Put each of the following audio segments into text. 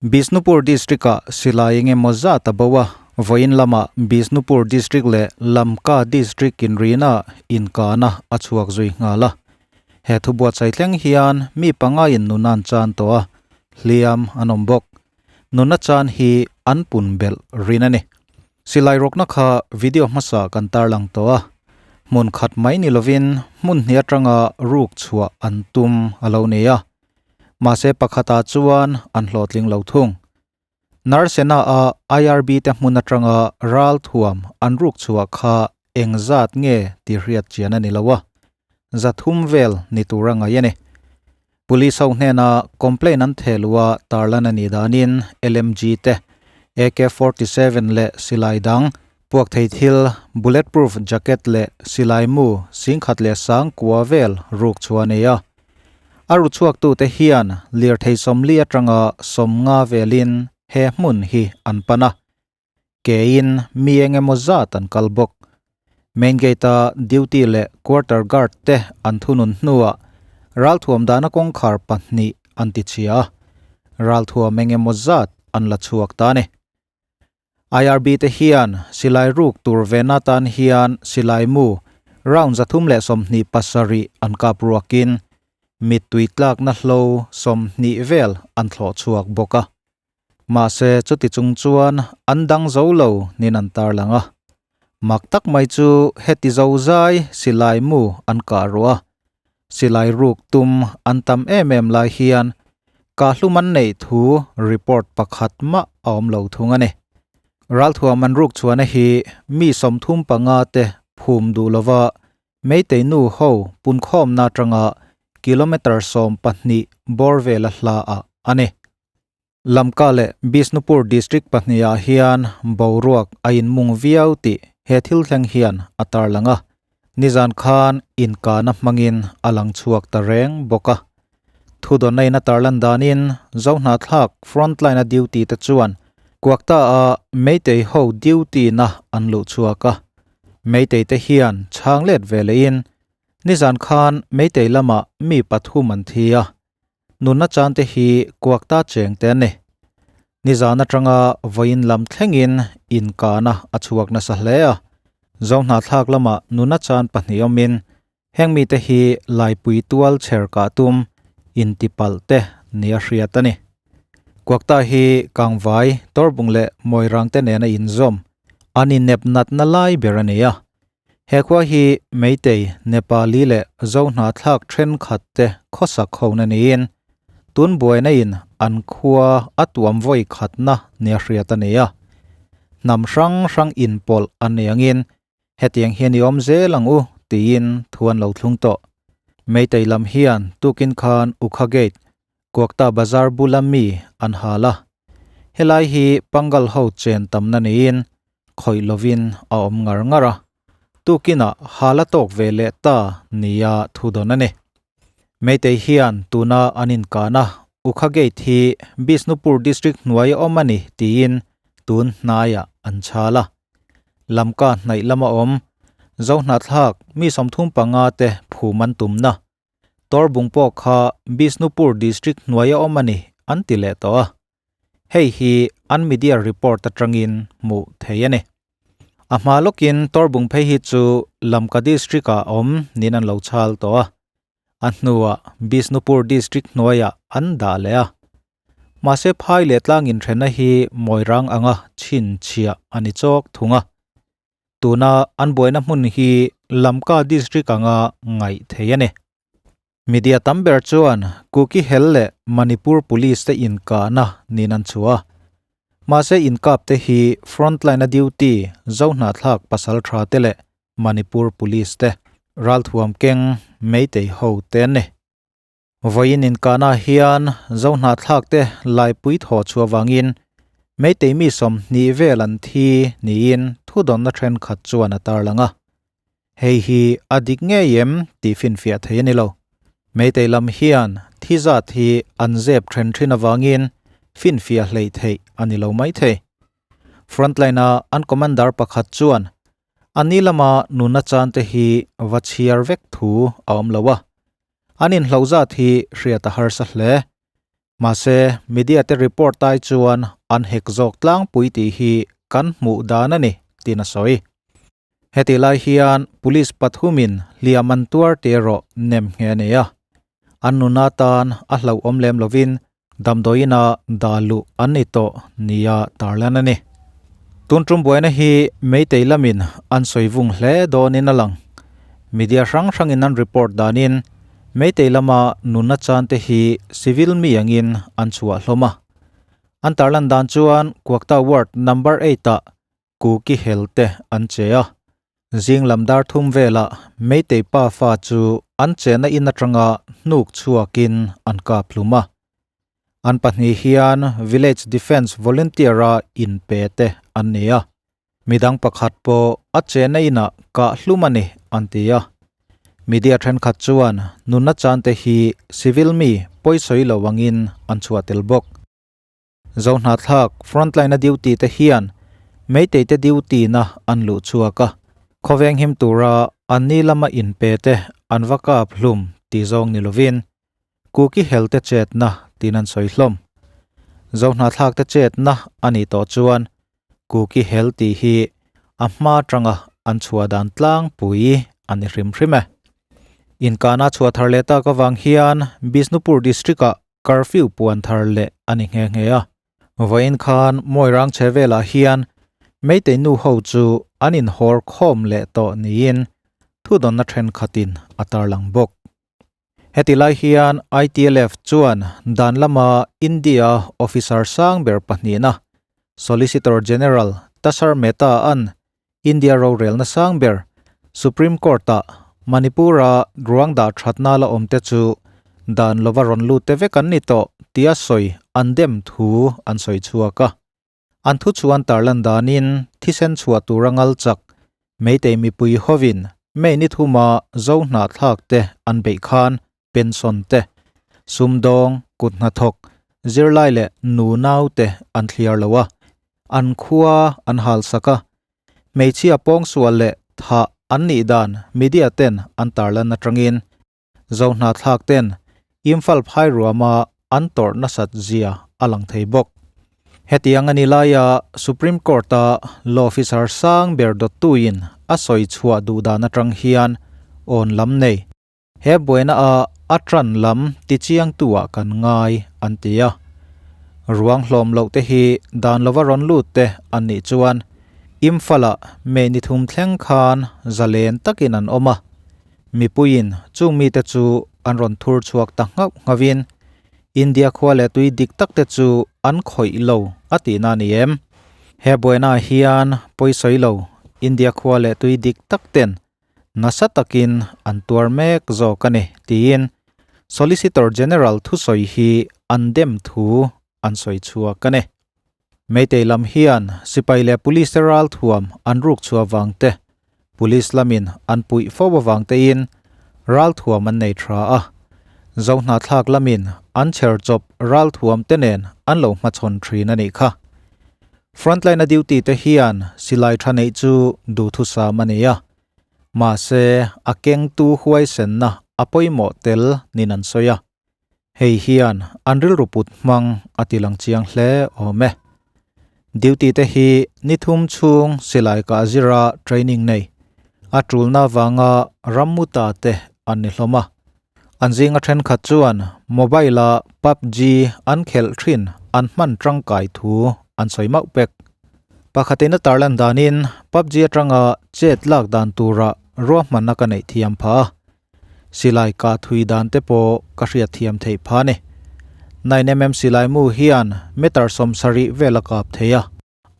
Bishnupur District-ah silai eng emaw zat a bo a, vawiin lamah Bishnupur District leh Lamka District inrina inkahna a chhuak zui nghal a. He thu buatsaih thleng hian mi pangaiin nuna an chan tawh a, hliam an awm bawk. Nuna chan hi an pun belh rin a ni. Silai rawkna kha video hmasa kan tarlang tawh a, hmun khat mai ni lovin hmun hnih atanga ruk chhuah an tum a lo ni a. Mahse pakhatah chuan an hlawhtling lo thung. Narsena-a IRB te hmun atanga ral thuam an ruk chhuah kha eng zat nge tih hriat chian a ni lo a, 300 vel ni tur a ngaih a ni. Police ho hnena complaint an theh luh a tarlan a nih danin LMG te, AK-47 leh silai dang, puak thei thil, bulletproof jacket leh silai mu 10,009 vel ruk chhuah a ni a. A ru chhuaktute hian lirthei 40 atanga 50 velin he hmun hi an pan a, kein mi eng emaw zat an kal bawk. Main gate-a duty leh quarter guard te an thunun hnuah ralthuam dahna kawngkhar pahnih an ti chhia a, ralthuam eng emaw zat an la chhuak ta a ni. IRB te hian silai ruk tur vena tan hian silai mu round 327 an kap ruakin mittui tlakna hlo 20 vel an thlawh chhuak bawk a. Mahse chuti chung chuan an dang zo lo nin an tarlang a. Mak tak mai chu heti zo zai silai mu an kah ruah a. Silai ruk tum an tam em em lai hian kahlum an neih thu report pakhat mah a awm lo thung a ni. Ralthuam an ruk chhuahna hi mi 35 te phum duh lova Meitei nu ho punkhawmna atanga kilometre 12 bawr vela hla ah a ni. Lamka leh Bishnupur district pahnihah hian boruak a inmung viau tih he thil thleng hian a tarlang a, nizan khan inkahna hmangin a lang chhuak ta reng bawk a. Thudawnna in a tarlan danin Zohnahthlak frontline-a duty te chuan Kuakta-a Meitei ho duty-na an luh chhuak a, Meitei te hian chhang let ve lehin nizan khan Meitei lamah mi pathum an thi a, Nunna chan te hi kuakta cheng te an ni. Nizan atanga vawiin lam thlengin inkahna a chhuak nasa hle a. Zohnahthlak lamah nunna chan pahnih awmin heng mite hi laipui tual chher kah tum intipalh te nia hriat a ni. Kuakta hi Kangvai, Tawrbung leh Mawirang te nena inzawm an inep natna lai ber a ni a. He khua hi Meitei, Nepali leh Zohnahthlak thenkhat te khawsak hona niin, tun buaina in an khua a tuam vawi khatna nia hriat a ni a. Hnam hrang hrang inpawlh an nei angin hetiang hian i awm zel ang u tiin thu an lo thlung tawh. Meitei lam hian tukin khan Ukha Gate, Kuakta Bazar bula mi an hal a. Helai hi Pangal ho chen tamna niin khawih lovin a awm ngar ngar a, tukinah hal a tawk ve leh ta nia thu dawn a ni. Meitei hian tuna an inkahna Ukha Gate hi Bishnupur District hnuai a awm a ni tiin tun hnaiah an chhal a. Lamka hnaih lama awm Zohnahthlak mi 35 te phum an tumna Tawrbung pawh kha Bishnupur District hnuai a awm a ni an ti leh tawh a. Hei hi an media report atangin hmuh thei a ni. A hma lawkin Tawrbung phei hi chu Lamka District-ah awm niin an lo chhal tawh a. A hnuah Bishnupur District hnuaiah an dah leh a. Mahse phai leh tlang inthenna hi Mawirang anga chhinchhiah a ni chawk thung a. Tuna an buaina hmun hi Lamka District anga ngaih thei a ni. Media tam ber chuan Kuki Hel leh Manipur Police te inkahna niin an chhuah a. Mahse inkap te hi frontline a duty Zohnahthlak pasal tha te leh Manipur Police te ralthuam keng Meitei ho te an ni. Vawiin inkahna hian Zohnahthlak te laipui thawh chhuah vangin Meitei mi 20 vel an thi niin thudawnna thenkhat chuan a tarlang a. Hei hi a dik ngei em tih finfiah thei a ni lo. Meitei lam hian thi zat hi an zep then thin avangin finfiah hleih theih a ni lo mai thei. Frontline-a an commander pakhat chuan a ni lama nuna chan te hi va chhiar vek thu a awm lo a. An inhlo zat hi hriat a harsa hle. Mahse, media te report ai chuan an hek zawk tlangpui tih hi kan hmuh dan a ni, tiin a sawi. Hetih lai hian police pathumin hliam an tuar tih erawh nem nghe a nei a. An nuna tan a hlauhawm lem lovin damdawiinah dah luh an ni tawh nia tarlan a ni. Tun tum buaina hi Meitei lamin an sawi vung hle dawnin a lang. Media hrang hrangin an report danin Meitei lama nunna chante hi civil mi angin an chhuah hlawm a. An tarlan dan chuan Kuakta Ward Number 8 ah Kuki hel te an che a, zing lam dar thum velah Meitei pa fa chu an chehna in atanga hnuk chhuakin an kap hlum a. An pahnih hian Village Defence Volunteer a inpe te an ni a, midang pakhat pawh a chehna inah kah hlum a ni an ti a. Media thenkhat chuan nunna chante hi civil mi pawisawi lo angin an chhuah tel bawk. Zohnahthlak frontline a duty te hian Meitei te duty na an luh chhuak a, khawveng him tura an ni lama inpe te an va kap hlum tih zawng ni lovin Kuki hel te chetna tiin an sawi hlawm. Zohnahthlak te chetna a nih tawh chuan Kuki hel tih hi a hma tanga an chhuah dan tlangpui a ni hrim hrim e. Inkahna chhuah thar leh tak avang hian Bishnupur district ah curfew puan thar leh a ni nghe nghe a. Vawiin khan Moirang chhe velah hian Meitei nu ho chu an inhawr khawm leh tawh niin thudawnna thenkhatin a tarlang bawk. Heti lai hian ITLF chuan dan lama India officer sang ber pahnihna Solicitor General Tushar Mehta an India rorelna sang ber Supreme Court-ah Manipur-a ruang dah thatna la awmte chu dan lova rawn lut te vek an ni tawh tia sawi an dem thu an sawi chhuak a. An thu chuan tarlan danin thisen chhuah tura ngal chak Meitei mipui hovin May ni thuma Zo hnahthlak te an beih khan pension te, sumdawng, kut hnathawk, zirlai leh nu nau te an thliar lo a, an khua an hal sak a. Hmeichhia pawngsual leh thah an nih dan media ten an tarlan atangin Zohnahthlak ten Imphal phai ruama an tawrh nasat zia a lang thei bawk. Hetiang a ni laia Supreme Court-a Law Officer sang ber dawttuin a sawi chhuah duh dan atang hian awn lam nei. He buaina a a tan lam tichiangtu ah kan ngai an ti a. Ruang hlawm loh te hi dan lova rawn lut te an nih chuan Imphal ah May ni thum thleng khan zalen takin an awm a. Mipuiin chung mite chu an rawn thur chhuak ta nghauh nghauhin India khua leh tui dik tak te chu an khawih lo a tihna a ni em? He buaina ah hian pawisawi lo India khua leh tui dik tak ten nasa takin an tuar mek zawk a ni, tiin Solicitor General thusawi hi an dem thu an sawi chhuak a ni. Meitei lam hian sipai leh police te ralthuam an ruk chhuah vang te, police lamin an puih fo avang tein ralthuam an nei tha a, Zohnahthlak lamin an chher chawp ralthuam te nen an lo hmachhawn thin a nih kha. Frontline a duty te hian silai tha neih chu duhthusam a ni a, mahse a kengtu huaisenna a pawimawh tel nin an sawi a. Hei hian an rilru put hmang a ti lang chiang hle awm e. Duty te hi ni thum chhung silai kah zira training nei, a tulna avanga rammuta te an ni hlawm a. An zinga thenkhat chuan mobile-a PUBG an khelh thin an hman tangkai thu an sawi mauh pek. Pakhatin a tarlan danin PUBG atanga chet lak dan tura ruahmanna ka neih thiam phah a, silai kah thui dan te pawh ka hriat thiam theih phah a ni. 9mm silai mu hian meter 70 vel a kap thei a.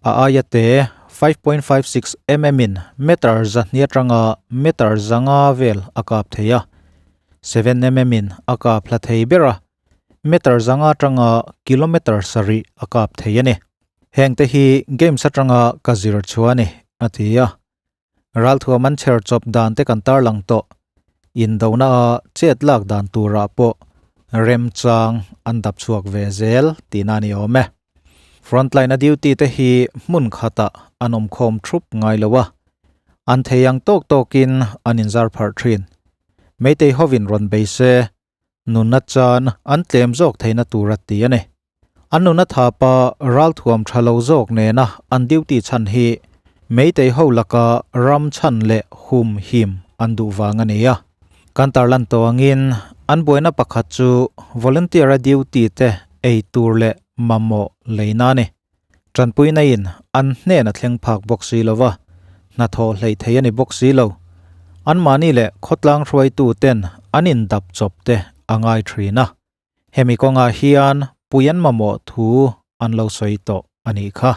A aia te 5.56 mm in meter zahnih atanga meter zanga vel a kap thei a, 7 mm in a kap hla thei ber a, meter zanga atanga kilometer sarih a kap thei a ni. Heng te hi games atanga ka zir chhuah a ni, a ti a. Ralthuam an chher chawp dan te kan tarlang tawh. Indona a chet lak dan turah pawh remchang an dap chhuak ve zel tihna a ni awm e. Frontline a duty te hi hmun khatah an awm khawm thup ngai lo a, an thei ang tawk tawkin an inzar pharh thin. Meitei hovin rawn bei se. Nunna chan an tlem zawk theihna tur a ti a ni. An nunna thapa ralthuam tha lo zawk nena an duty chhan hi Meitei ho laka ram chhan leh hum him an duh vang a ni a. Kan tarlan tawh angin an buaina pakhat chu volunteer a duty te ei tur leh mamawh leina a ni. Tanpuina in an hnen a thleng phak bawk si lo va, hnathawh hleih thei a ni bawk si lo. Anmahni leh khawtlang hruaitu ten an indap chawp te a ngai thin a. Hemi kawngah hian pui an mamawh thu an lo sawi tawh a nih kha.